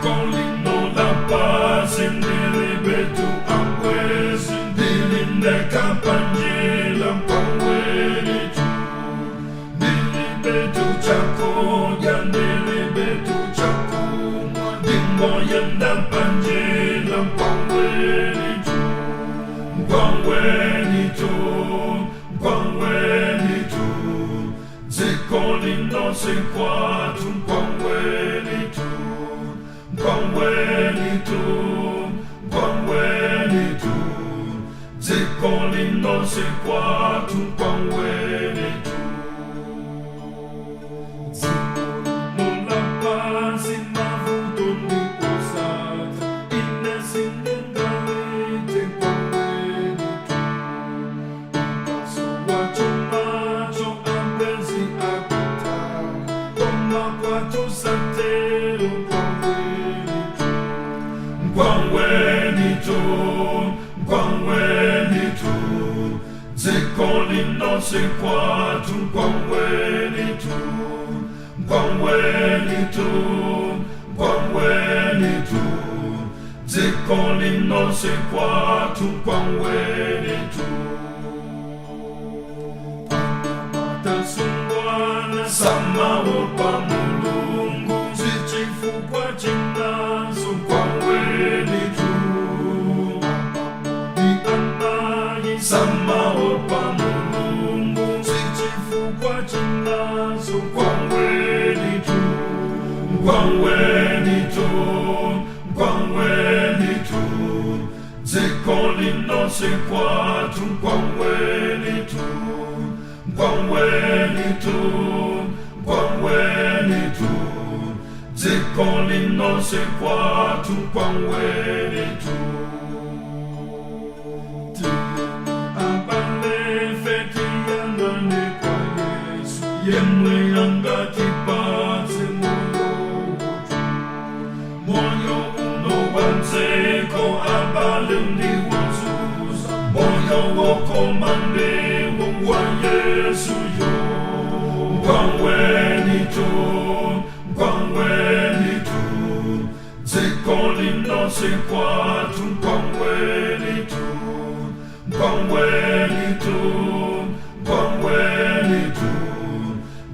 Dziko lino lapansi ndilibetu abwenzi, ndili ndekha panjira Nkwangwenitu. Ndilibetu chakudya, ndilibetu chakumwa, ndingoyenda panjira Nkwangwenitu. Nkwangwenitu, Nkwangwenitu, dziko lino sikwathu Nkwangwenitu. Nkwangwenitu, Nkwangwenitu, dziko lino sikwathu Nkwangwenitu. Dziko lino lapansi mavuto ndi osatha, ine sindingalite Nkwangwenitu. Ukasowa chumacho abwenzi akuthawa, koma kwathu satero Nkwangwenitu. Nkwangwenitu, Nkwangwenitu, dziko lino sikwathu Nkwangwenitu. Nkwangwenitu, Nkwangwenitu, dziko lino sikwathu Nkwangwenitu. Tasungwana samaopa Mulungu, sichifukwa chinanso Nkwangwenitu. Amayi samaopa Mulungu, sichifukwa chinanso Nkwangwenitu. Nkwangwenitu, Nkwangwenitu, dziko lino sikwathu Nkwangwenitu. Nkwangwenitu, Nkwangwenitu, dziko lino sikwathu Nkwangwenitu. Abale tiyang'ane kwa Yesu, yemwe angatipatse moyo utu. Moyo uno wa m'dziko abale ndi wozunza, moyo wokoma ndiwo wa Yesu yo. Nkwangwenitu, Nkwangwenitu, dziko lino sikwathu Nkwangwenitu. Nkwangwenitu, Nkwangwenitu,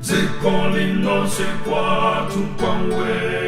dziko lino sikwathu Nkwangwenitu.